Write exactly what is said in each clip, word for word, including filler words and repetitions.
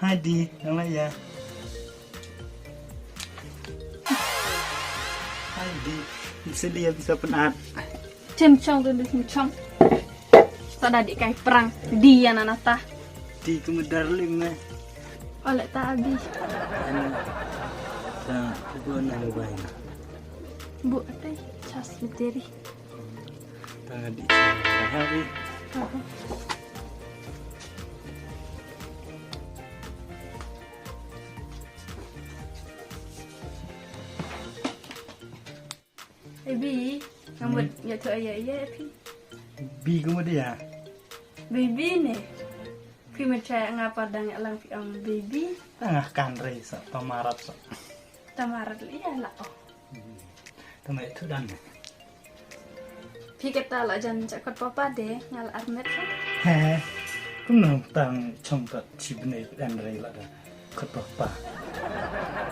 Hai di, nang la ïa. Hai di, seli ïa pisa penat. Chim chong tu di chim chong. Sa da di kai prang di ïa nana ta. Di ku me darling me. Ole ta abi. Ana. Sa bu nang bai. Bu atai chas biteri. Tadi hari. Baby, ngamut ya tu aya aya phi. Bi ku mudi ya. Baby ne. Phi ma cha nga pa dang ya lang phi ong baby. Nga kan re sa tamarat sa. Tamarat li ya la oh. Tama itu dan. Phi kata la jan cha kot papa de nga la armet sa. He. Kumno tang chong ta chi bne dan re la da. Kot papa.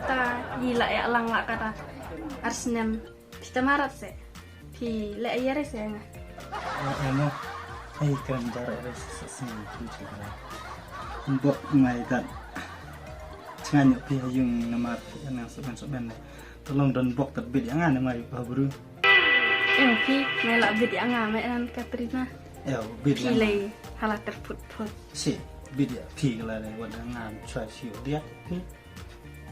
Ta yi la ya lang la kata. Arsnem. Phi tamarat se. Phi le ya re se nga. Emo. Hei kram jar re se se phi chu kra. Bok ngai tat. Chngan yo phi ha yung namar phi nang so ben so ben. Tolong don bok tat bit ya nga namar yu pa bru. Em phi me la bit ya nga me nan Katrina. Yo bit ya. Phi le hala ter phut phut. Si bit ya phi la le wa da nga chwa si dia phi.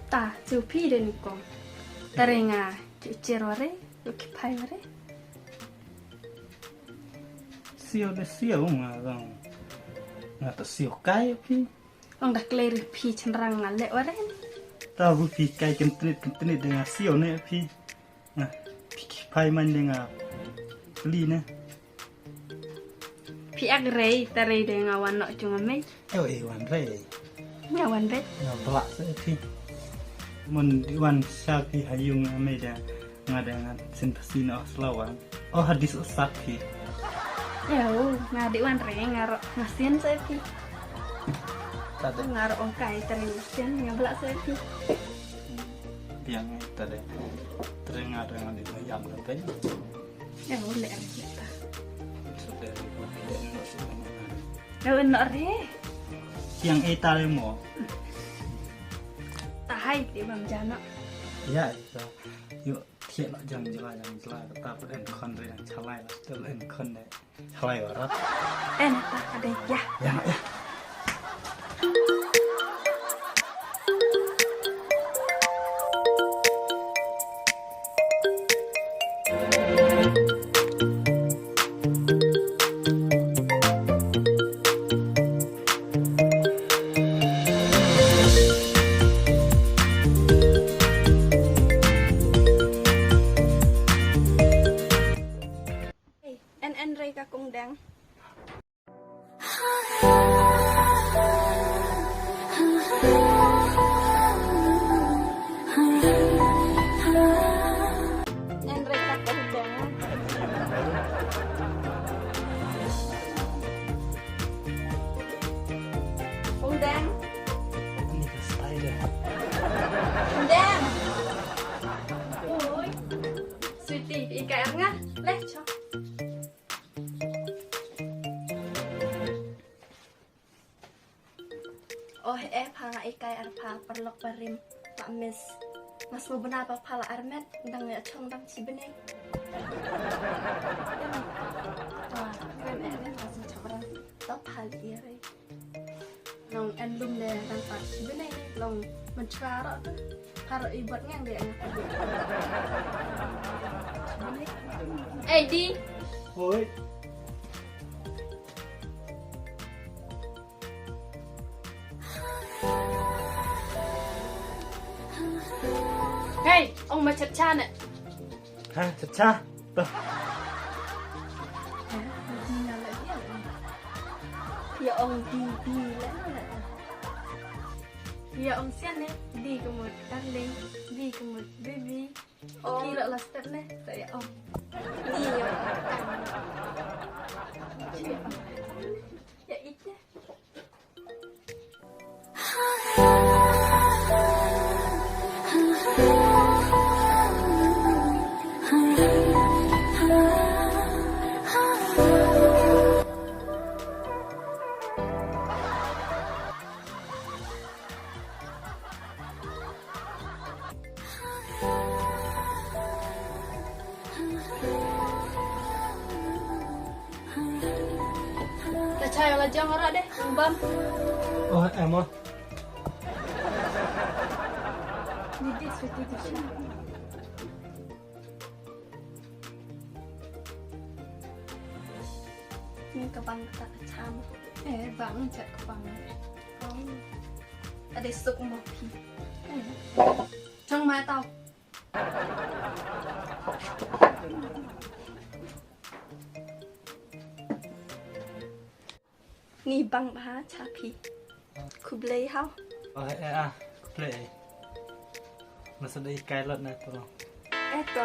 Ta chu phi de ni kong. Tare nga chu chero re. Yo ki phai ware. Sio de sio nga dong. Nga ta sio kai phi. Ong da klei ri phi chenrang nga le ware. Ta bu phi kai kentrit kentrit de nga sio ne phi. Nga phi ki phai man de nga. Li ne. Phi ak rei ta rei de nga wan no chung amei. Eo e wan re. Nga wan be. Nga blak se phi. Mon di wan sa phi ha yung ame da nga da nga sin pasi na oslawan. Oh hadis osak phi. Eo nga di wan re nga ro nga sin se phi. Tade. Nga ro ong kai tare nga sin nga blak se phi. Biang tade. Tare nga da nga di yam da pe. Eo le re ta. Eo no re. Yang e ta le mo. Ta hai ti bang jana. Ya ita. Yo thiah noh jang jela jang jela ta put en khon re jang chalai la tel en khon ne. Chalai wa rat. En ta ka de ya. Ya ya. En en rei ka kung dang. En rei ka kung dang. Kung dang. Kung dang. Oi. Sweetie, i ka er nga. Leh chok. Oh eh pha nga i kai ar pha parlok parim pa miss. Mas mo bna pa pha la armet dang ya chong dang chi bneng. Wah, keren eh, keren, mas mo chok rang. Top hal ire. Long en lum de rang pat sibine long menchwaro tu. Paro i bot ngang de ang. Ei di. Hoi. Hey, ong ma chat cha ne. Ha, chat cha. To. Ya ong di di la la. Ya ong sian ne, di kemut darling, di kemut baby. Ong. Kira la step ne, ta ya ong. Di ya ong. Ya ite. Ta cha ïa la jong ara de, bam. Oh, em oh. Ni dit suti dit sha. Ni ka bang ka ta cha mo. Eh, bang cha ka bang. Oh. Ade suk mo phi. Eh. Chang ma tau. Ni bang bha cha phi. Khublei hau. Oh, eh, ah, khublei. Masa dei kai lot na to. Eh, to.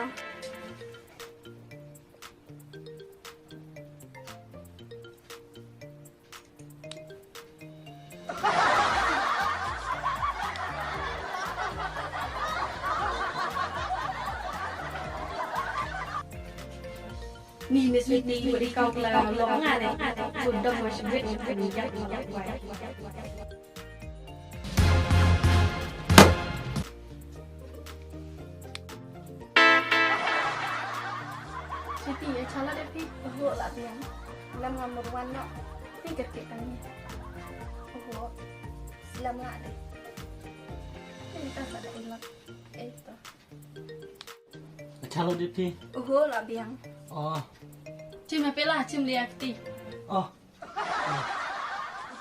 Ni ne sweet ni, ni kau kela long nga ne. Sudah mas sweet ni, ni jak ni jak. Siti, ïa chala de phi. Oho, la biang. Lam nga murwan no. Ti ka ti tang ni. Oho. Slam nga de. Ni ta sa da ilak. Eh, to. Ïa chala de phi. Oho, la biang. Oh. Chim na pela, chim lia kti. Oh.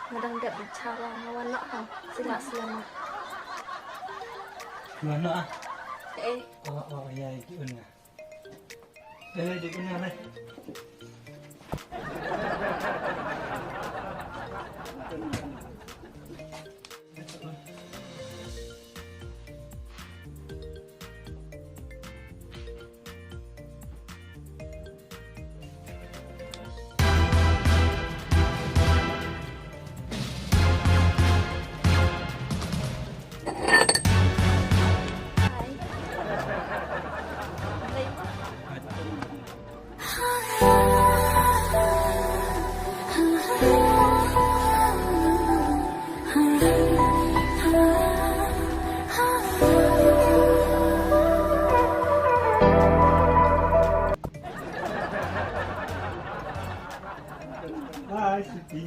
Nga dang dep di chawa, nga wan noh ha. Sila, sila ma. Wan noh ah. Eh. Oh, oh, ïa, di un nga. Eh, di un nga leh. Hi, Siti.